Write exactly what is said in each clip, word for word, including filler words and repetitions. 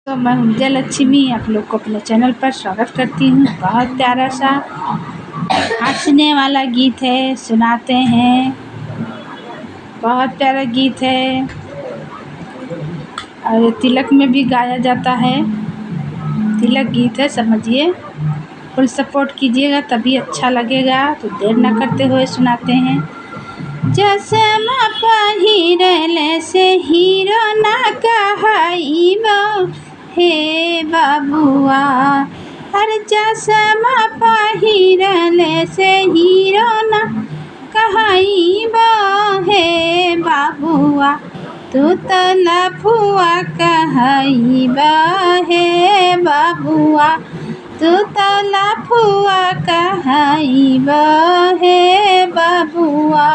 तो मैं हूँ विजय लक्ष्मी, आप लोग को अपने चैनल पर स्वागत करती हूँ। बहुत प्यारा सा हंसने वाला गीत है, सुनाते हैं। बहुत प्यारा गीत है और ये तिलक में भी गाया जाता है। तिलक गीत है, समझिए। फुल सपोर्ट कीजिएगा, तभी अच्छा लगेगा। तो देर ना करते हुए सुनाते हैं। चश्मा पहिरले से हीरो ना कहइबो हे बबुआ, अरे चश्मा पहिरले से हीरो ना कहइबो हे बबुआ, तू त लफुआ कहइबो हे बबुआ, तू त लफुआ कहइबो हे बबुआ।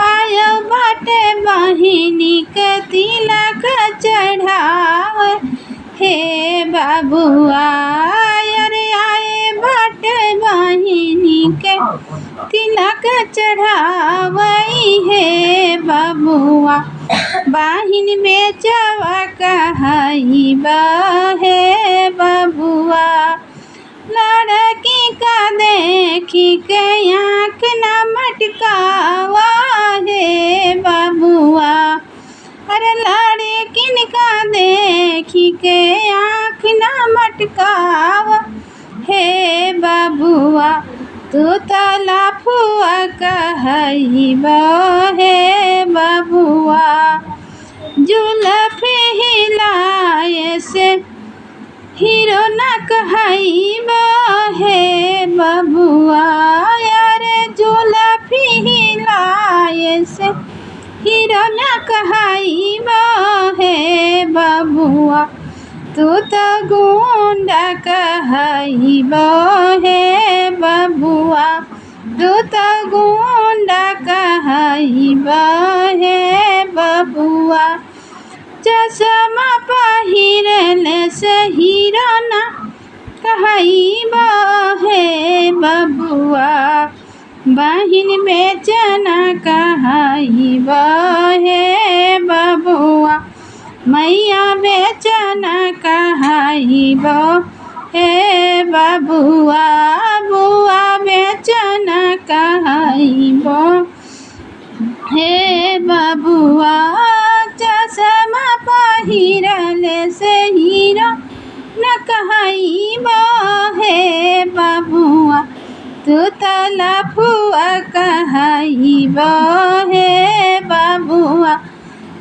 आयो बाटे बहिनी के तिलक चढ़ावे हे बबुआ, अरे आए बाटे बहिनी के तिलक चढ़ावई हे बबुआ, बहिन बेचवा कहइबो हे बबुआ। लड़की का देखी के आँख न मटकावा हे बबुआ, अरे लड़किन का देखी के आँख न मटकावा हे बबुआ, तू त लफुआ कहइबो हे बबुआ। जुल्फी हिलाए से हीरो ना कहइबो हे बबुआ, अरे जुल्फी हिलाए से हीरो ना कहइबो हे बबुआ, तू त गुंडा कहइबो हे बबुआ, तू त गुंडा कहइबो हे बबुआ। चश्मा पहिरले से हीरो ना कहइबो हे बबुआ, बहिन बेचना कहइबो हे बबुआ, मैया बेचना कहइबो हे बबुआ, बुआ बेचना कहइबो हे बबुआ। चश्मा पहिरले से हीरो न कहइबो हे बबुआ, तू त लफुआ कहइबो हे बबुआ,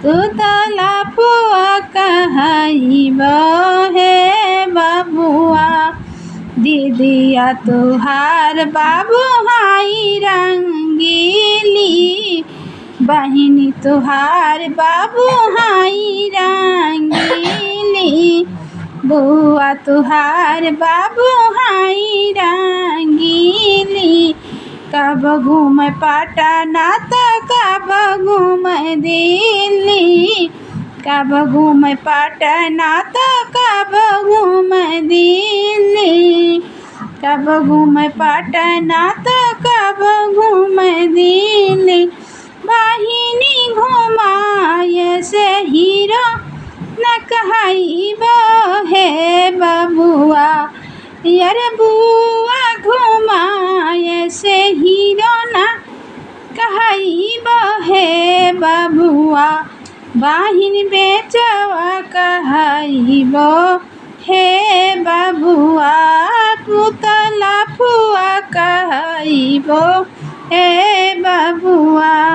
तू त लफुआ कहइबो हे बबुआ। दीदिया तुहार बाबू हाई रंगीली, बहिनी तुहार बाबू हाई रंगीली, बुआ तुहार बाबू हाई रंगीली। कब घूम पटना त कब घूम दिल्ली, कब घूम पटना त कब घूम दिल्ली, कब घूम पटना त कब घूम दिल्ली। बहिनी घुमाए से हीरो न कहइबो हे बबुआ, यार बुआ घुमाए से हीरो न कहइबो हे बबुआ, बहिन बेचवा कहइबो हे बबुआ, तू त लफुआ कहइबो हे बबुआ।